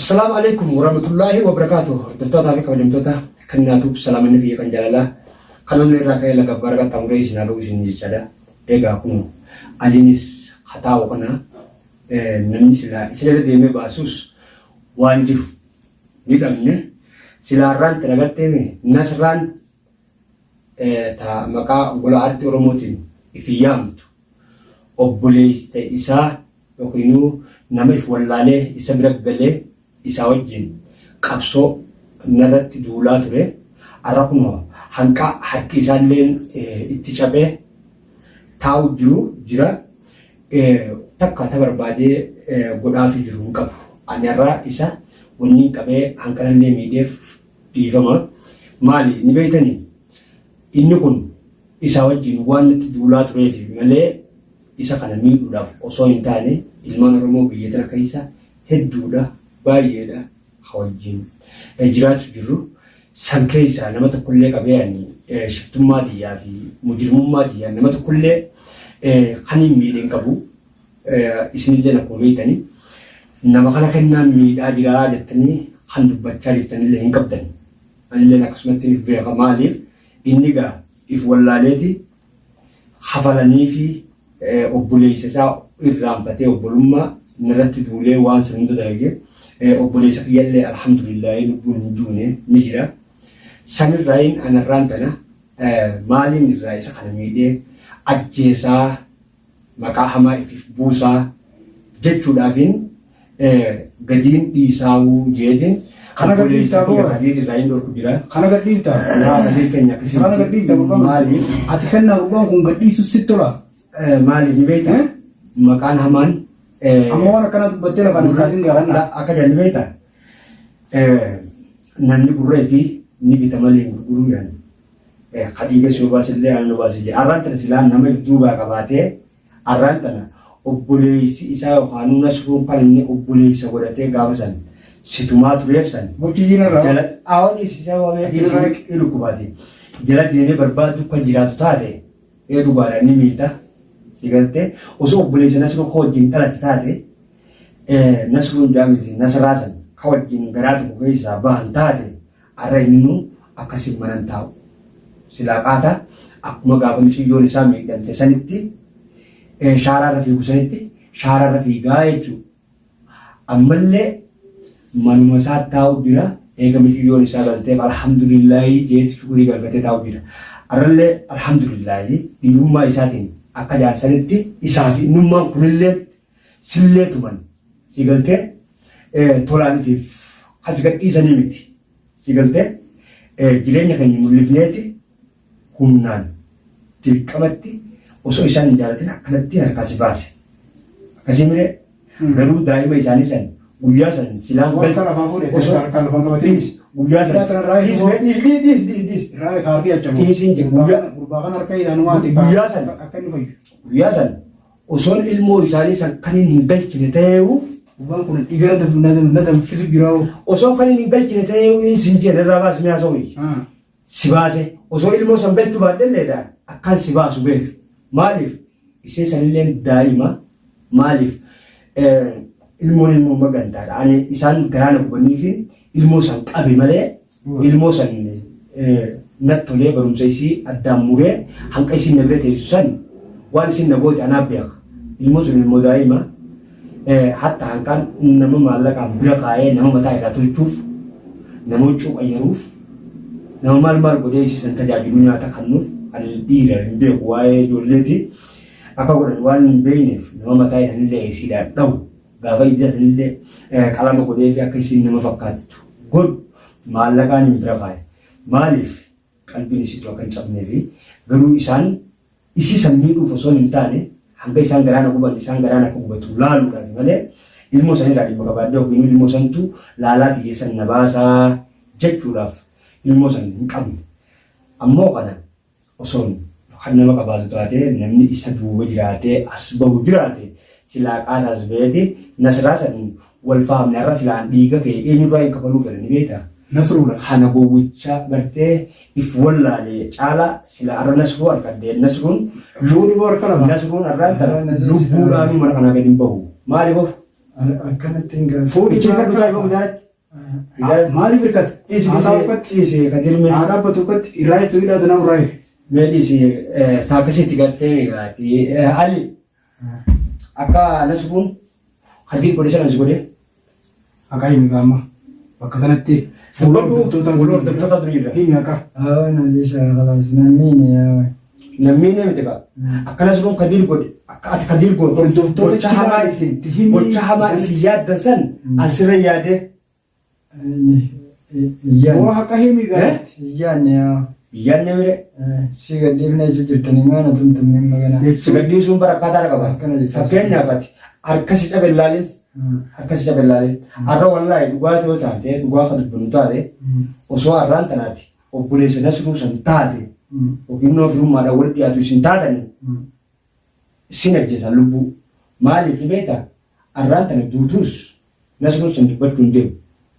Assalaamu alaikum warahmatullaahi wabarakaatuh. Hordoftootaa fi kabajamtoota kan naatuuf salaamanni kiyya kan jaalalaa kan onnee irraa ka'ee lagaaf gaara qaxxaamuree isin haa ga'u isin jechaadha. Egaa kunoo aliinis hataa'u kana namni silaa isa jala deemee baasus waan jiru ni dhabne. Silaa irraan tana gartee Nasraan ta maqaa gola aartii Oromootiin ifi yaamtu obboleessa isaa yookiinuu nama if wallaalee isa bira galee isaa wajjin qabsoo narratti duulaa ture. Arra kunoo hanqa harki isaalleen itti cabee taa'u jiru jira. Takka ta barbaadee godhaafi jiru hin qabu. Ani arra isa wanniin qabee hanqanallee miidheef dhiifama. Maali ni beeytanii? Inni kun isaa wajjin waan natti duulaa tureefi malee isa kana miidhuudhaaf osoo hin taane ilmaan Oromoo biyya tana keessa hedduudha, baay'eedha ka wajjin jiraachu jirru. San keessaa nama tokkollee qabee ani shiftummaa tiyyaa fi mujrimummaa tiyyaan nama tokkollee kaniin miidhe hin qabu. Isinilleen akkuma beektani nama kana kennaan miidhaa jiraa jettanii kan dubbachaa jirtanillee hin qabdan. Anilleen akkasumatti if beeka maaliif inni gaa if wallaaleeti kafalaniifi obboleessa isaa irraanfatee obbolummaa narratti duulee waan san hunda dalage. Obboleessa kiyyallee alhamdulillaahi lubbuun hin duune ni jira. Sanirraayin anarraan tana maaliin irraa isa kana miidhee ajjeesaa maqaa hamaa ifiif buusaa jechuudhaafin gadiin dhiisaawuu jeetiin Kana gad dhiiftaa obboleessa kiyya boo? Kadiir irraa hin dhorku jira. Kana gad dhiiftaa? Yaa Kadiir keenya Isa kana gad dhiiftaa gurbaan kun? Maaliif? Ati kennaa gurbaan kun gad dhiisu sitti tola. Maaliif ni beektaa? Eh? Maqaan hamaan Amma waan akkanaa dubbattee lafaan hin kaasin gaa kannaa. Akka jedhan ni beektaa? Namni gurra ifii ni bita malee hin gurguruu jedhan. Ka dhiiga si obaase illee aannan obaase jedhe. Arraan tana silaa nama if duubaa qabaatee arraan tana obboleessi isaa yookaanuu Nasruun kan inni obboleessa godhatee gaafa san si tumaa tureef san Gochi jiinarraa. jala aawwan isaa waamee Jiinarraa. dhiisii dhukkubaati. Jala deemee barbaaduu kan jiraatu taate ee dhugaadha ni miita. Si galtee osoo obboleessa Nasruu ka wajjin dhalate taate Nasruun jaamiti Nasraa san ka wajjin garaa tokko keessaa bahan taate Arra inninuu akkasin mana hin taa'u. Silaa qaata akkuma gaafa miciyyoon isaa miidhamte sanitti shaaraa irra fiigu sanitti shaaraa irra fiigaa jechuu. Ammallee manuma isaa taa'u jira eega miciyyoon isaa galteef alhamdulillaahi jeeti shukurii galfatee taa'u jira. Arrallee alhamdulillaahi dhiirummaa isaatiin akka jaarsanitti isaa fi innummaan kunillee sillee tuman si galtee tolaan ifiif kan si gadhiisanii miti si galtee jireenya keenya mul'ifneeti humnaan dirqamatti osoo isaan hin jaalatin akkanatti harkaa si baase akkasii miree garuu daa'ima isaanii san guyyaa san silaan Harka lafaa fuudhee osoo harkaan lafaan qabatee. Dhiis guyyaa Silaa san sanarraa dhiis immoo- mee dhiis dhiis dhiis dhiis dhiis Irraa kaartii achamu. Dhiisiin jedhu guyyaa- Gurbaa kana harka hidhaan waati. Guyyaa san. Akka inni fayyu. Guyyaa san Osoon ilmoo isaanii san kaniin hin galchine ta'eeyu. Gurbaan kun dhiiga na danfisu jira hoo. Osoon kaniin hin galchine ta'eeyu in sin jee narraa baasi mee haasawii. Si baase osoo ilmoo san galchuu baadhelleedha akkaan si baasu beeki. Maaliif ishee sanilleen daa'ima maaliif ilmoon ilmoo magantaadha. Ani isaan garaa na gubaniifin ilmoo san qabe malee Ilmoo san nat tolee barumsa isii addaan muree hanqa isiin na bira teessu san waan isiin na goote anaa beeka. Ilmoon sun ilmoo daa'ima hatta hanqaan nama maallaqaan bira kaa'ee nama mataa irraa tolchuuf nama huccuu qayyaruuf nama maal maal godhee isii san tajaajilu nyaata kannuuf ani dhiira hin beeku waa'ee ijoolleeti akka godhan waan hin beekneef nama mataa isanillee isiidhaan dhahu Gaafa ija sanillee qalama godheefii akka isiin nama fakkaattu godhu maallaqaan hin bira kaaye. Maaliif qalbiin isiitu akka hin cabneefi garuu isaan isii san miidhuuf osoo hin taane hanga isaan garaa na guban isaan garaan akka gubatu laaluudhaaf malee ilmoo sanirraa dhimma qabaadhee yookiin ilmoo santu laalaa tiyya san na baasaa jechuudhaaf ilmoo san hin qabne. Ammoo kana Osoon kan nama qabaatu taatee namni isa duuba jiraatee as bahu jiraate silaa qaata as baheeti Nasraa san wal fahamne har'a silaa an dhiiga kee eenyurraa hin kafaluu fedha ni beektaa? Nasruudha. Kana gowwicha gartee if wallaale caalaa silaa har'a Nasruu arkadhe Nasruun Fuudhi boo harka lafaa. Nasruun har'aan tana lubbuudhaanuu mana kanaa gadi hin bahu. Maaliif of? Akkanatti hin gaafatu. Fuudhi Ichi hirkadhu taa'e guddaatti. Maaliif hirkata? Dhiisi Haasaa dhiisi uffatti. dhiisi kadirme. Haa dhaabbatu uffatti. Irraa jettu hidhaa tanaa irraa eegi. Mee dhiisi taakasiitti gartee meeqaati. Ali akka Nasruun Kadir godhe sana si godhe. Haqaa himi gaama. Bakka kanatti Fuula hordoftoota dura jirra. Himi haqaa. Haa na dhiisa khalaas namni yaa. Namni ne miti kaa. Akka Nasruun Kadir godhe akka ati Kadir goote. Hordoftoota Gocha hamaa isin itti himi. gocha hamaa isin yaaddan san an sirra yaadee. Boo haqa himi gaatti. Iyyaanne yaa. Yaadne mire. Si gadhiifna jechuu jirtanii maana tumtumne magana. Si gadhiisuun bara akkaataa qaba. Akkana jechuudha. Fakkeenyaaf ati harka si cabe ilaalin. Harka si cabe ilaalin. Har'a wallaahi dhugaa yoo taate dhugaa kan dubbannu taate osoo har'aan tanaati obboleessa Nasruu san taate yookiin immoo firummaadhaan wal dhiyaatu isin taatanii isin ajjeesan lubbuu. Maaliif ni beektaa? Har'aan tana duutuus Nasruun sun dubbachuu hin deemu.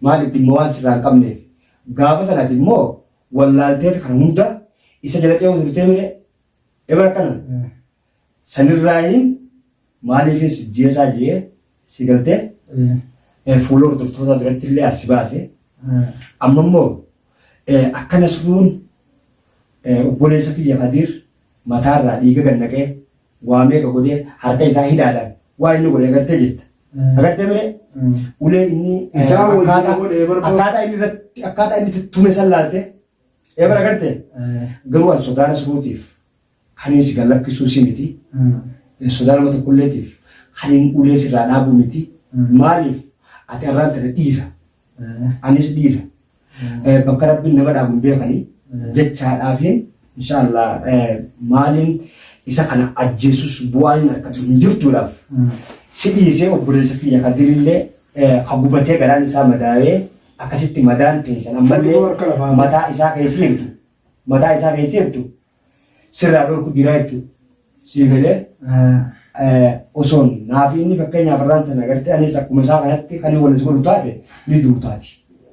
Maaliif dhimma waan sirraa hin qabneef. Gaafa sanati immoo wallaalteet kana hunda isa jala ce'uu turtee mire ebara kana sanirraayin maaliifis jeesaa jee si galtee fuula hordoftoota duratti illee as si baase. Amma immoo akka Nasruun obboleessa kiyya Kadiir mataarraa dhiiga gad naqee waa meeqa godhee harka isaa hidhaadhaan waa inni godhe agartee jirta. Agartee mire ulee inni Isaa wajjin akkaataa godhe barbaadu. akkaataa inni irratti akkaataa inni tume san laalte ebara agartee garuu an sodaa Nasruutiif kan inni si gad lakkisuu si miti. Sodaa nama tokkolleetiif kan inni ulee sirraa dhaabu miti. Maaliif ati arraan tana dhiira. Anis dhiira. Bakka rabbiin nama dhaabu hin beekanii jechaadhaafiin inshaallah maaliin isa kana ajjeesus bu'aan hin argatu hin jirtuudhaaf si dhiisee obboleessa kiyya kadirillee ka gubatee garaan isaa madaa'ee akkasitti madaan teessan ammallee Fuuldura harka lafaa. mataa isaa keessa jirtu mataa isaa keessa jirtu sirraa dhorku jira jechuudha. Sii galee osoon naaf inni fakkeenyaaf irraan tana gartee anis akkuma isaa kanatti kan inni wal godhu taate ni duutaati.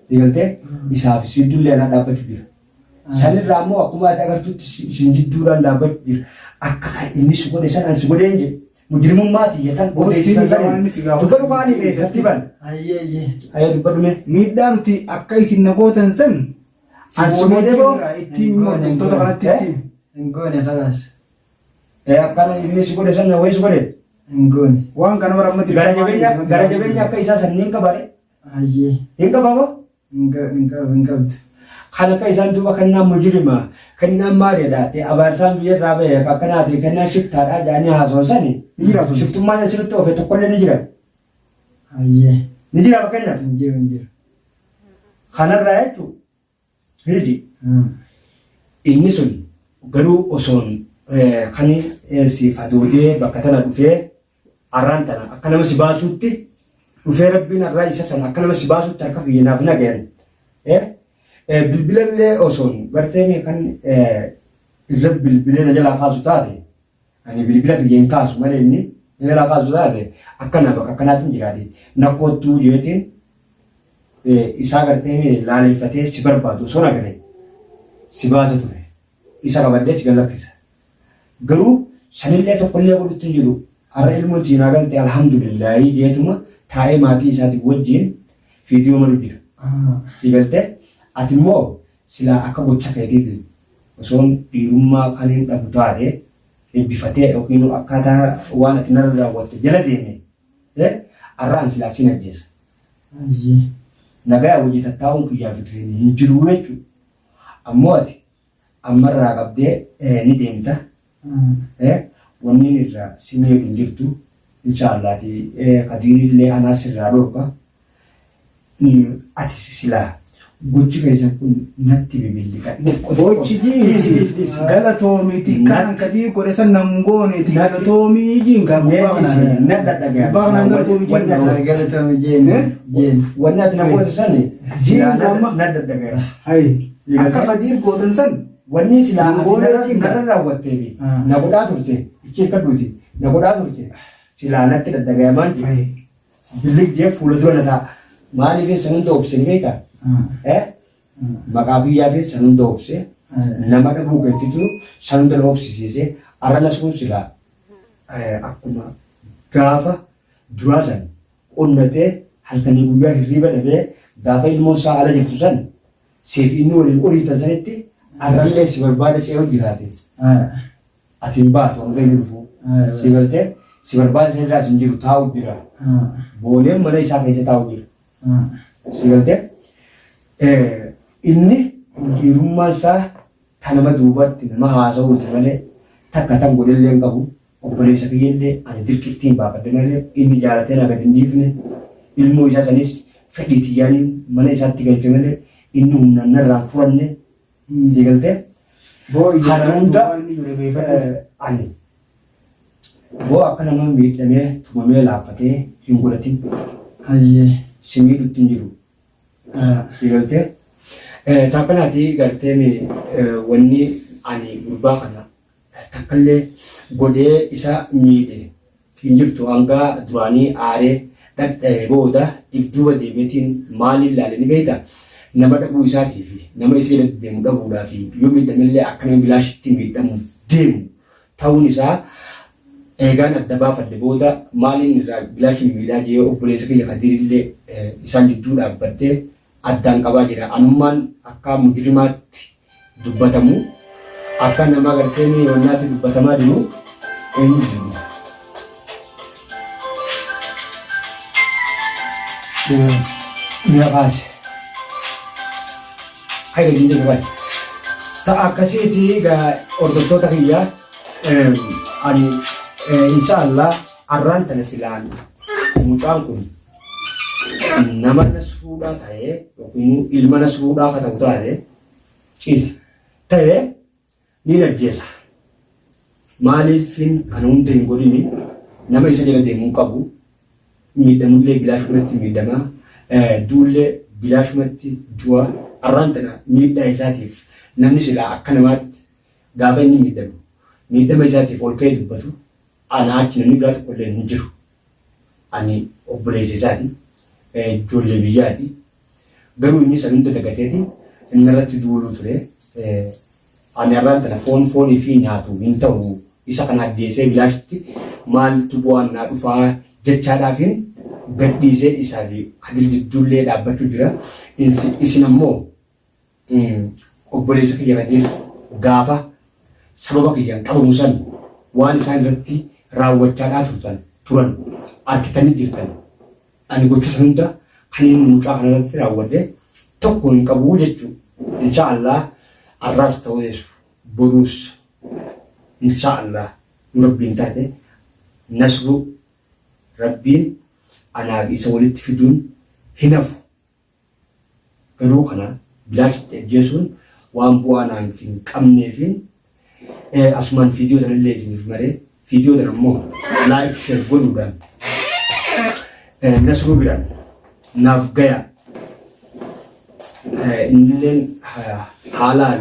Sii galtee isaaf siddullee anaa dhaabbachuu jira. Sanirraa immoo akkuma ati agartutti isin jidduudhaan dhaabbachuu jira. Akka kan inni si godhe san ani si godhee hin jedhu. Mujrimummaa tiyya tan odeessisan Waan inni si saniin. gaafatu. Dubbadhu kaanii mee tartiibaan. Ayyee ayyee. Ayyee dubbadhu mee. Miidhaa nuti akka isin na gootan san Ani si godhee boo? ittiin hordoftoota kanatti ittiin. Hin goone khalaas. Akkana inni si godhe san wayii si godhe. Hin goone. Waan kana bara ammatti Gara jabeenya akka isaa san hin qabare. Ayyee. Hin qabamo. Hin qabu hin qabdu. Kan akka isaan duuba kennaan mujrima kennaan maaliidha ta'e abaarsaan biyya irraa bahe akkanaa ta'e kennaan shiftaadha jedhanii haasawan sani. Ni jira sun. Shiftummaan asirratti oofe tokkollee ni jira. Ayyee. Ni jira fakkeenyaaf. Hin jiru hin jiru. Kanarraa jechuun hirji inni sun garuu osoon kan siif hadoodee bakka tana dhufee arraan tana akka nama si baasuutti dhufee rabbiin arraa isa sana akka nama si baasuutti harka kiyya naaf nagayan. Bilbilallee osoon gartee kan irra bilbilee na jalaa kaasu taate ani bilbila kiyya hin kaasu malee inni na jalaa kaasu taate akkana bakka akkanaatiin jiraate na koottuu jeetiin isaa gartee laaleeffatee si barbaadu osoo nagaree si baasa ture isa qabadhee si gallakkisa. Garuu sanillee tokkollee godhutti hin jiru. Har'a ilmoon tiinaa galte alhamdulillahi jeetuma taa'ee maatii isaatiin wajjin viidiyoo malu jira. Si galtee ati immoo silaa akka gocha keetiitiin osoon dhiirummaa kan hin dhabu taate eebbifatee yookiin akkaataa waan ati narra raawwatte jala deeme har'a an silaa sin ajjeesa. Ayyee. Nagaya wajji tattaa'uun kiyyaa fi hin jiru jechuudha. Ammoo ati ammarraa qabdee ni deemta. Wanni irraa si miidhu hin jirtu. Inshaallaati kadiirillee anaa sirraa dhorka. Ati silaa gochi keessan kun natti bibilliqa. Gochi jiin galatoomiiti kan kadii godhe san nam gooneeti galatoomii jiin kan gubbaa kanaan. Na dhadhagaya. Gubbaa kanaan galatoomii jiin. Galatoomi jeen. Jeen. Wanni ati na goote sani Jiin silaa amma- na dhadhagaya. Hayi akka kadii gootan san Wanni silaa Nam ati goonee narra jiin kan. narra raawwattee fi Ah. na godhaa turte ichi hirkadhuuti na godhaa turte silaa natti dhadhagayamaan jiru. Hayi Billig jee fuula dura na taa'a. Maaliif san hunda obse ni beektaa? Maqaa kiyyaa fi san hunda obse nama dhabuu keettitu san hunda na obsisiise arra Nasruun silaa akkuma gaafa duraa san onnatee halkanii guyyaa hirriiba dhabee gaafa ilmoon isaa ala jirtu san siif inni waliin oliitan sanitti arrallee si barbaada ce'uu jiraate. Ati hin baatu hanga inni dhufu. Si galtee si barbaada sanirraa sin jiru taa'u jira. Booneen mana isaa keessa taa'u jira. Si galtee inni dhiirummaan isaa ta nama duubatti nama haasa'uuti malee takka tan godhellee hin qabu. Obboleessa kiyyallee ani dirqittiin baafadhe malee inni jaalatee naa gad hin dhiifne. Ilmoo isaa sanis fedhii tiyyaaniin mana isaatti galche malee inni humnaan narraa hin furanne. Si galtee? Boo Kana ijoollee hunda duubaan inni jiru beekadhu. ani boo akka nama miidhamee tumamee laaffatee hin godhatin. Hayyee. Si miidhutti hin jiru. Si galtee? Taakkanaati gartee wanni ani gurbaa kana takkallee godhee isa miidhe hin jirtu hanga duraanii aaree dhadhahe booda if duuba deebi'eetiin maaliin laale ni beekta nama dhabuu isaatii fi nama isa jala deemu dhabuudhaa fi yoo miidhamellee akka nama bilaashitti miidhamuuf deemu ta'uun isaa eegaan adda baafadhe booda maaliin irraa bilaashin miidhaa jee obboleessa kiyya Kadiirillee isaan jidduu dhaabbadhee addaan qabaa jira. Anummaan akka mujrimaatti dubbatamu akka nama gartee wannaatti dubbatamaa jiru eenyu jiru. Mi'a kaase. Hayda gindee gabaase. Ta'a akkasiiti egaa hordoftoota kiyya ani inshaallah arraan tana silaan mucaan kun nama nasruudhaa ta'ee yookiin ilma nasruudhaa ka ta'u taate ciisa ta'e niin ajjeesa. Maaliifin kana hunda hin godhini nama isa jala deemuu qabu miidhamullee bilaashumatti miidhama duullee bilaashumatti du'a arraan tana miidhaa isaatiif namni silaa akka namaatti gaafa inni miidhamu miidhama isaatiif ol ka'ee dubbatu anaa achi namni biraa tokkollee hin jiru. Ani obboleessa isaati. Ijoollee biyyaati. Garuu inni san hunda dagateeti inni irratti duuluu ture. Ani har'aan tana foon foonii fi nyaatu hin ta'u. Isa kana ajjeesee bilaashitti maaltu bu'aan naa dhufaa jechaadhaafiin gadhiisee isaa fi Kadir jidduullee dhaabbachuu jira. Isin ammoo Obboleessa kiyya Kadiir gaafa sababa kiyyaan qabamu san waan isaan irratti raawwachaadhaa turtan turan arkitanii jirtan. Ani gocha san hunda kan inni mucaa kana irratti raawwadhe tokko hin qabu jechuu. Inshaa Allah arraas ta'uus boruus inshaa Allah nu rabbiin taate nasruu rabbiin anaa fi isa walitti fiduun hin hafu. Garuu kana bilaashitti ajjeesuun waan bu'aa naaf hin qabneefiin asumaan viidiyoo tanallee isiniif maree viidiyoo tana immoo like share godhuudhaan Nasruu biraan naaf gayaa. Innilleen haalaan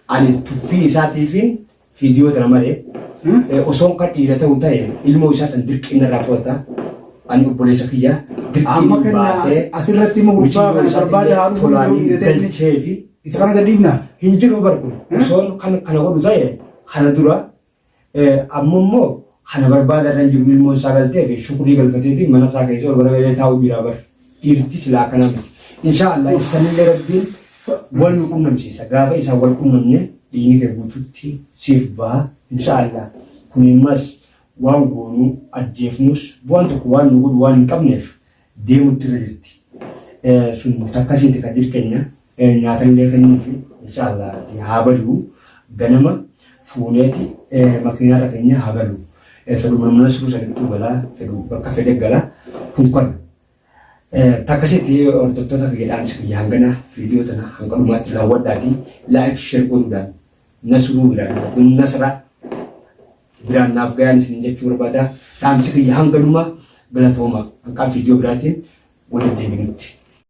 ani tuffii isaatiifiin Viidiyoo tana malee osoon kan dhiira ta'u ta'e ilmoo isaa san dirqiin narraa fudhata. Ani obboleessa kiyya Amma dirqiin kenna baasee asirratti immoo gurbaa mucayyoo kana barbaada isaatiillee haa dhufu yoo tolaanii dhiira ta'e galchee fi isa kana gad dhiifna. hin jiru bar kun osoon kan kana godhu ta'e kana dura amma immoo kana barbaada irra hin jiru ilmoon isaa galtee fi shukurii galfateeti mana isaa keessa ol garagalee taa'u jira bar dhiirti silaa akkanaa miti. Inshaa Allah isanillee rabbiin Wal nu qunnamsiisa gaafa isaan wal qunnamne dhiigni kee guututti siif baha insha Allah kuni ammas waan goonu ajjeefnus bu'aan tokko waan nu godhu waan hin qabneef deemutti irra jirti sun takkasiiti kadir keenya nyaatallee kennuufi insha Allah haa bari'u ganama fuuneeti makiinaarra keenya haa galu fedhu mana siruu sanittuu galaa fedhu bakka fedhe gala kun kana Takkasitti hordoftoota kiyya dhaamsi kiyya hangana viidiyoo tana hanga dhumaatti daawwadhaatii like share godhuudhaan nasruu biraan yookiin nasra biraan naaf gayaan isiniin jechuu barbaada. Dhaamsi kiyya hanganuma galatooma hanqaan viidiyoo biraatiin walitti deebinutti.